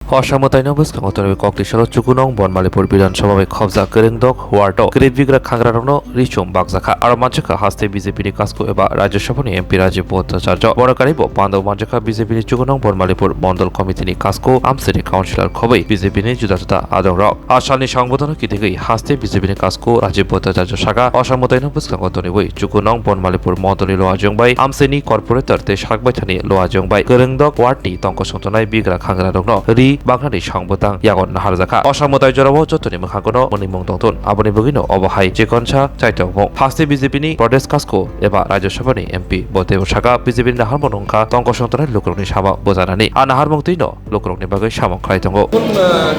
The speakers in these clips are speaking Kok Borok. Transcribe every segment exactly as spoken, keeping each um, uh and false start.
Hosa mwtaino bwskango tonwi koktisoro Chukunong Bonmalipur Bidhan Sabha bai khobjak Kwrwngdok ward o kwrwi bigra khangrarokno ri chum bakjakha. Aro manjakha haste B J P ni kasko eba Rajya Sabha ni M P Rajiv Bhattacharya. Bono karibo pando manjakha B J P ni Chukunong Bonmalipur Mondol Committee ni kasko amsini councillor khobwi B J P ni juda juda adongrok. Asalni songbodono kitingwi haste B J P ni kasko Rajiv Bhattacharya saka, Hosa mwtaino bwskango tonwi Chukunong Bonmalipur Mondol ni Loajong bai amsini corporator tei sakbaithani Loajong bai Kwrwngdok ward ni tongkosong tongnai bigra khangrarokno ri baknani song bwtang yago naharjakha. Hosa mwtai jorao jotoni mwkhangono mwnwi mung tongthun, aboni bagwino obo hai chikonsa chaitokmung. Haste B J P ni Pradesh kasko eba Rajya Sabha ni M P bo teibo saka, B J P ni naharmung wngkha tongkosong tongnai lukurokni sama bwchanani. A naharmung twino lukurokni bagwi samung khlai tongo. এখন, আহ,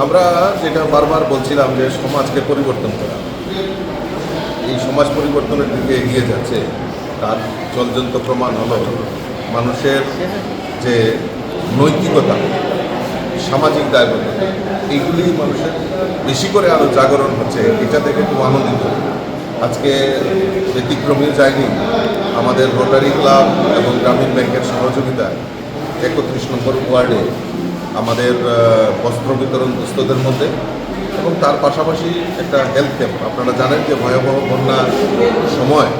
আমরা যেটা বারবার বলছিলাম যে সমাজকে পরিবর্তন করা, এই সমাজ পরিবর্তনের দিকে এগিয়ে যাচ্ছে, তার জ্বলজ্বন্ত প্রমাণ হলো মানুষের যে নৈতিকতা, সামাজিক দায়বদ্ধতা, এইগুলি মানুষের বেশি করে আরও জাগরণ হচ্ছে, এটা দেখে খুব আনন্দিত। আজকে ব্যতিক্রমী যায়নি, আমাদের রোটারি ক্লাব এবং গ্রামীণ ব্যাংকের সহযোগিতায় একত্রিশ নম্বর ওয়ার্ডে আমাদের, আহ, বস্ত্র বিতরণ দুস্থদের মধ্যে এবং তার পাশাপাশি একটা হেলথ ক্যাম্প। আপনারা জানেন যে ভয়াবহ বন্যার সময়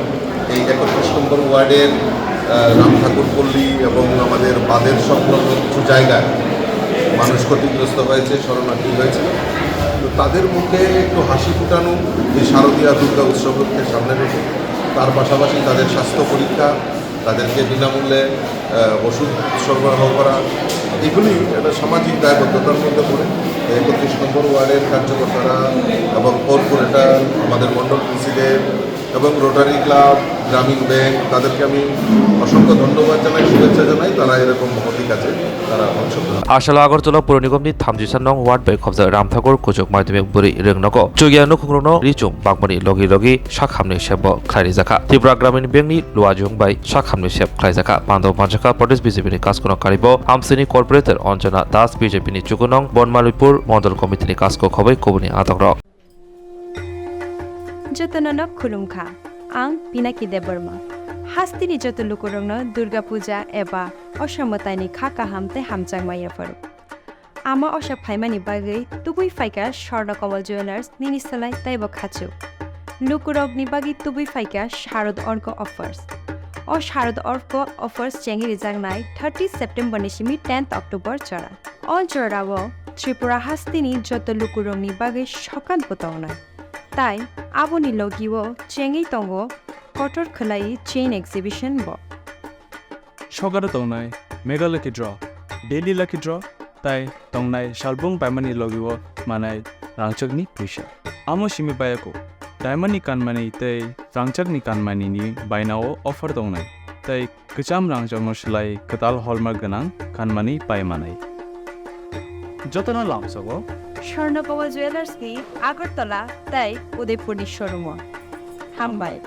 এই একত্রিশ নম্বর ওয়ার্ডের, আহ, রাম ঠাকুর পল্লী এবং আমাদের বাঁধের সংলগ্ন কিছু জায়গায় মানুষ ক্ষতিগ্রস্ত হয়েছে, শরণার্থী হয়েছিল। তো তাদের মুখে একটু হাসি ফুটানো, এই শারদীয়া দুর্গা উৎসবকে সামনে রেখে, তার পাশাপাশি তাদের স্বাস্থ্য পরীক্ষা, তাদেরকে বিনামূল্যে, আহ, ওষুধ সরবরাহ করা, এগুলি একটা সামাজিক দায়বদ্ধতার মধ্যে পড়ে। একত্রিশ নম্বর ওয়ার্ডের কার্যকর্তারা এবং কর্পোরেটর, আমাদের মণ্ডল প্রেসিডেন্ট এবং রোটারি ক্লাব, গ্রামীণ ব্যাংক, তাদেরকে আমি অসংখ্য ধন্যবাদ জানাই, শুভেচ্ছা জানাই, তারা এরকম মহতী কাজে তারা অংশগ্রহণ। Asalo Agartala Pur Nigom ni thamjisa nong ward bai khobjak Ramthakur Kuchuk Madhyamik Bwrwi Rwngnogo chukya nukhungrokno richum bakmani logi logi sakhamni sebo khlai rijakha. Tripura Gramin Bank ni Luajung bai sakhamni sep khlaijakha. Pando manjakha Pradesh B J P ni kaskono karibo amsini corporator Anjana Das, B J P ni Chukunong Bonmalipur Mondol Committee ni kasko khobwi kubuni adongrok. Jotono no khulumkha. Ang Pinaki Debbarma. Hasteni joto lukurokno Durga Puja eba Osa mwtaini kha kaham tei hamjakma yapharo. Ama Osa phaimani bagwi tubui phaikha Swarna Kamal Jewellers nini slai teibo khachuk. Lukurokni bagwi tubui phaikha Sharad Orko Offers. O Sharad Orko Offers chengwi rijaknai thirty September ni simi tenth October jora. O jorao Tripura hasteni joto lukurokni bagwi sokan bo tongnai. Tai aboni logio chengwi tongo kotor khwlai chain exhibition bo. Sokano tongnai Mega Lucky Draw, Daily Lucky Draw, tai tongnai salbung paimani logio manai rangchakni puisa. Amo simi bayako, diamond ni kanmani tei rangchakni kanmani ni bainao offer tongnai, tai kwcham rangchakno slai kwtal hallmark gwnang kanmani pai manai. Jotono lamsogo Swarna Kamal Jewellers ni Agartala tai Udaipur ni showroom o. Hambai.